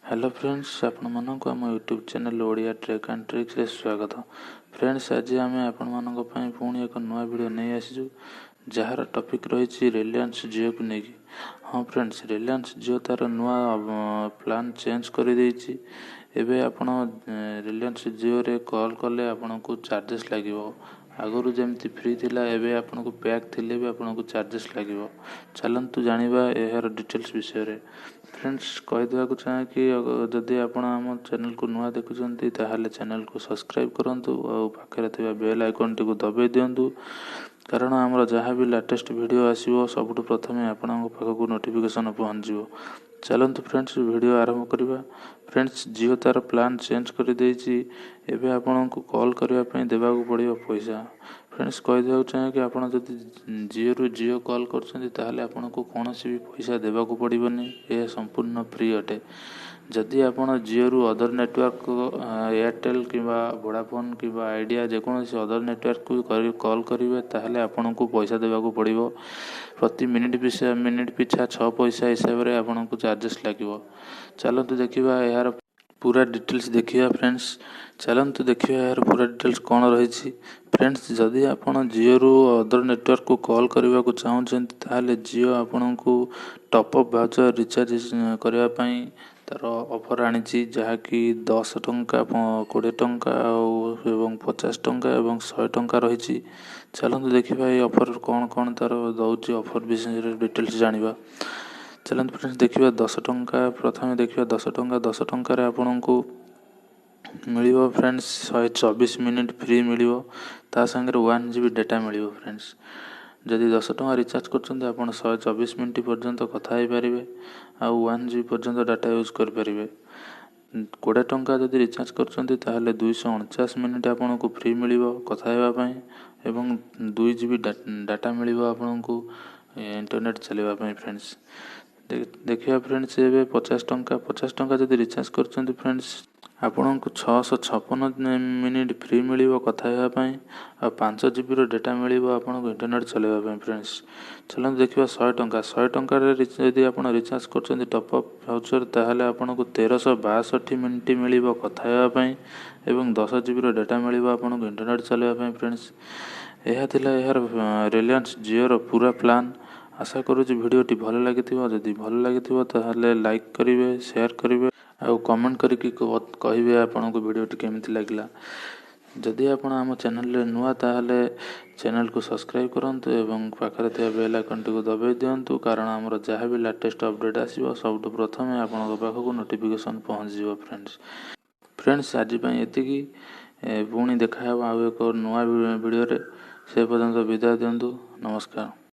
Hello friends, ଆପଣମାନଙ୍କୁ ଆମ YouTube channel Odia trek and ଟ୍ରିକ୍ସରେ ସ୍ୱାଗତ। ଫ୍ରେଣ୍ଡସ୍, ଆଜି ଆମେ ଆପଣମାନଙ୍କ ପାଇଁ ପୁଣି ଏକ ନୂଆ ଭିଡ଼ିଓ ନେଇ ଆସିଛୁ, ଯାହାର ଟପିକ୍ ରହିଛି ରିଲାଏନ୍ସ ଜିଓକୁ ନେଇକି। ହଁ ଫ୍ରେଣ୍ଡସ୍, ରିଲାଏନ୍ସ ଜିଓ ତା'ର ନୂଆ ପ୍ଲାନ୍ ଚେଞ୍ଜ କରିଦେଇଛି। ଏବେ ଆପଣ ରିଲାଏନ୍ସ ଜିଓରେ କଲ୍ କଲେ ଆପଣଙ୍କୁ ଚାର୍ଜେସ୍ ଲାଗିବ। ଆଗରୁ ଯେମିତି ଫ୍ରି ଥିଲା, ଏବେ ଆପଣଙ୍କୁ ପ୍ୟାକ୍ ଥିଲେ ବି ଆପଣଙ୍କୁ ଚାର୍ଜେସ୍ ଲାଗିବ। ଚାଲନ୍ତୁ ଜାଣିବା ଏହାର ଡିଟେଲ୍ସ ବିଷୟରେ। ଫ୍ରେଣ୍ଡସ୍, କହିଦେବାକୁ ଚାହେଁ କି ଯଦି ଆପଣ ଆମ ଚ୍ୟାନେଲକୁ ନୂଆ ଦେଖୁଛନ୍ତି, ତାହେଲେ ଚ୍ୟାନେଲକୁ ସବସ୍କ୍ରାଇବ୍ କରନ୍ତୁ ଆଉ ପାଖରେ ଥିବା ବେଲ୍ ଆଇକନ୍ଟିକୁ ଦବାଇ ଦିଅନ୍ତୁ, କାରଣ ଆମର ଯାହା ବି ଲାଟେଷ୍ଟ ଭିଡ଼ିଓ ଆସିବ, ସବୁଠୁ ପ୍ରଥମେ ଆପଣଙ୍କ ପାଖକୁ ନୋଟିଫିକେସନ୍ ପହଞ୍ଚିଯିବ। ଚାଲନ୍ତୁ ଫ୍ରେଣ୍ଡସ୍, ଭିଡ଼ିଓ ଆରମ୍ଭ କରିବା। ଫ୍ରେଣ୍ଡସ୍, ଜିଓ ତା'ର ପ୍ଲାନ୍ ଚେଞ୍ଜ କରିଦେଇଛି। ଏବେ ଆପଣଙ୍କୁ କଲ୍ କରିବା ପାଇଁ ଦେବାକୁ ପଡ଼ିବ ପଇସା। ଫ୍ରେଣ୍ଡସ୍, କହିଦେବାକୁ ଚାହେଁ କି ଆପଣ ଯଦି ଜିଓରୁ ଜିଓ କଲ୍ କରୁଛନ୍ତି, ତାହେଲେ ଆପଣଙ୍କୁ କୌଣସି ବି ପଇସା ଦେବାକୁ ପଡ଼ିବନି। ଏହା ସମ୍ପୂର୍ଣ୍ଣ ଫ୍ରି ଅଟେ। ଯଦି ଆପଣ ଜିଓରୁ ଅଦର ନେଟୱାର୍କ, ଏୟାରଟେଲ୍ କିମ୍ବା ଭୋଡ଼ାଫୋନ୍ କିମ୍ବା ଆଇଡ଼ିଆ, ଯେକୌଣସି ଅଦର ନେଟୱାର୍କକୁ କଲ୍ କରିବେ, ତାହେଲେ ଆପଣଙ୍କୁ ପଇସା ଦେବାକୁ ପଡ଼ିବ। ପ୍ରତି ମିନିଟ୍ ପିଛା 6 ପଇସା ହିସାବରେ ଆପଣଙ୍କୁ ଚାର୍ଜେସ୍ ଲାଗିବ। ଚାଲନ୍ତୁ ଦେଖିବା, ଏହାର ପୁରା ଡିଟେଲ୍ସ ଦେଖିବା। ଫ୍ରେଣ୍ଡସ୍, ଚାଲନ୍ତୁ ଦେଖିବା ଏହାର ପୁରା ଡିଟେଲ୍ସ କ'ଣ ରହିଛି। ଫ୍ରେଣ୍ଡସ୍, ଯଦି ଆପଣ ଜିଓରୁ ଅଦର ନେଟୱାର୍କକୁ କଲ୍ କରିବାକୁ ଚାହୁଁଛନ୍ତି, ତାହେଲେ ଜିଓ ଆପଣଙ୍କୁ ଟପ୍ ଅପ୍ ଭାଉଚର୍ ରିଚାର୍ଜ କରିବା ପାଇଁ ତା'ର ଅଫର୍ ଆଣିଛି, ଯାହାକି 10 ଟଙ୍କା, 20 ଟଙ୍କା ଆଉ ଏବଂ 50 ଟଙ୍କା ଏବଂ 100 ଟଙ୍କା ରହିଛି। ଚାଲନ୍ତୁ ଦେଖିବା ଏଇ ଅଫର୍ କ'ଣ କ'ଣ ତା'ର ଦେଉଛି, ଅଫର୍ ବିଷୟରେ ଡିଟେଲ୍ସ ଜାଣିବା। ଚାଲନ୍ତୁ ଫ୍ରେଣ୍ଡସ୍, ଦେଖିବା 10 ଟଙ୍କା। ପ୍ରଥମେ ଦେଖିବା 10 ଟଙ୍କା। 10 ଟଙ୍କାରେ ଆପଣଙ୍କୁ ମିଳିବ ଫ୍ରେଣ୍ଡସ୍, 124 ମିନିଟ୍ ଫ୍ରି ମିଳିବ, ତା ସାଙ୍ଗରେ 1 ଜିବି ଡାଟା ମିଳିବ। ଫ୍ରେଣ୍ଡସ୍, ଯଦି 10 ଟଙ୍କା ରିଚାର୍ଜ କରୁଛନ୍ତି, ଆପଣ 124 ମିନିଟ୍ ପର୍ଯ୍ୟନ୍ତ କଥା ହେଇପାରିବେ ଆଉ 1 ଜିବି ପର୍ଯ୍ୟନ୍ତ ଡାଟା ୟୁଜ୍ କରିପାରିବେ। 20 ଟଙ୍କା ଯଦି ରିଚାର୍ଜ କରୁଛନ୍ତି, ତାହେଲେ 249 ମିନିଟ୍ ଆପଣଙ୍କୁ ଫ୍ରି ମିଳିବ କଥା ହେବା ପାଇଁ ଏବଂ 2 ଜିବି ଡାଟା ମିଳିବ ଆପଣଙ୍କୁ ଇଣ୍ଟରନେଟ୍ ଚାଲିବା ପାଇଁ। ଫ୍ରେଣ୍ଡସ୍, ଦେଖିବା ଫ୍ରେଣ୍ଡସ୍, ଏବେ 50 ଟଙ୍କା। 50 ଟଙ୍କା ଯଦି ରିଚାର୍ଜ କରୁଛନ୍ତି ଫ୍ରେଣ୍ଡସ୍, ଆପଣଙ୍କୁ 656 ମିନିଟ୍ ଫ୍ରି ମିଳିବ କଥା ହେବା ପାଇଁ ଆଉ 5 ଜିବିର ଡାଟା ମିଳିବ ଆପଣଙ୍କୁ ଇଣ୍ଟରନେଟ୍ ଚଲାଇବା ପାଇଁ। ଫ୍ରେଣ୍ଡସ୍, ଚାଲନ୍ତୁ ଦେଖିବା 100 ଟଙ୍କା। 100 ଟଙ୍କାରେ ଯଦି ଆପଣ ରିଚାର୍ଜ କରୁଛନ୍ତି ଟପ୍ ଅପ୍ ଭାଉଚର୍, ତାହେଲେ ଆପଣଙ୍କୁ 1362 ମିନିଟ୍ ମିଳିବ କଥା ହେବା ପାଇଁ ଏବଂ 10 ଜିବିର ଡାଟା ମିଳିବ ଆପଣଙ୍କୁ ଇଣ୍ଟରନେଟ୍ ଚଲାଇବା ପାଇଁ। ଫ୍ରେଣ୍ଡସ୍, ଏହା ଥିଲା ଏହାର ରିଲାଏନ୍ସ ଜିଓର ପୁରା ପ୍ଲାନ୍। ଆଶା କରୁଛି ଭିଡ଼ିଓଟି ଭଲ ଲାଗିଥିବ। ଯଦି ଭଲ ଲାଗିଥିବ, ତାହେଲେ ଲାଇକ୍ କରିବେ, ସେୟାର କରିବେ ଆଉ କମେଣ୍ଟ କରିକି କହିବେ ଆପଣଙ୍କୁ ଭିଡ଼ିଓଟି କେମିତି ଲାଗିଲା। ଯଦି ଆପଣ ଆମ ଚ୍ୟାନେଲରେ ନୂଆ, ତାହେଲେ ଚ୍ୟାନେଲକୁ ସବସ୍କ୍ରାଇବ୍ କରନ୍ତୁ ଏବଂ ପାଖରେ ଥିବା ବେଲ୍ ଆଇକନ୍ଟିକୁ ଦବାଇ ଦିଅନ୍ତୁ, କାରଣ ଆମର ଯାହା ବି ଲାଟେଷ୍ଟ ଅପଡ଼େଟ୍ ଆସିବ, ସବୁଠୁ ପ୍ରଥମେ ଆପଣଙ୍କ ପାଖକୁ ନୋଟିଫିକେସନ୍ ପହଞ୍ଚିଯିବ। ଫ୍ରେଣ୍ଡସ୍, ଫ୍ରେଣ୍ଡସ୍, ଆଜି ପାଇଁ ଏତିକି। ପୁଣି ଦେଖାହେବ ଆଉ ଏକ ନୂଆ ଭିଡ଼ିଓରେ। ସେ ପର୍ଯ୍ୟନ୍ତ ବିଦାୟ ଦିଅନ୍ତୁ। ନମସ୍କାର।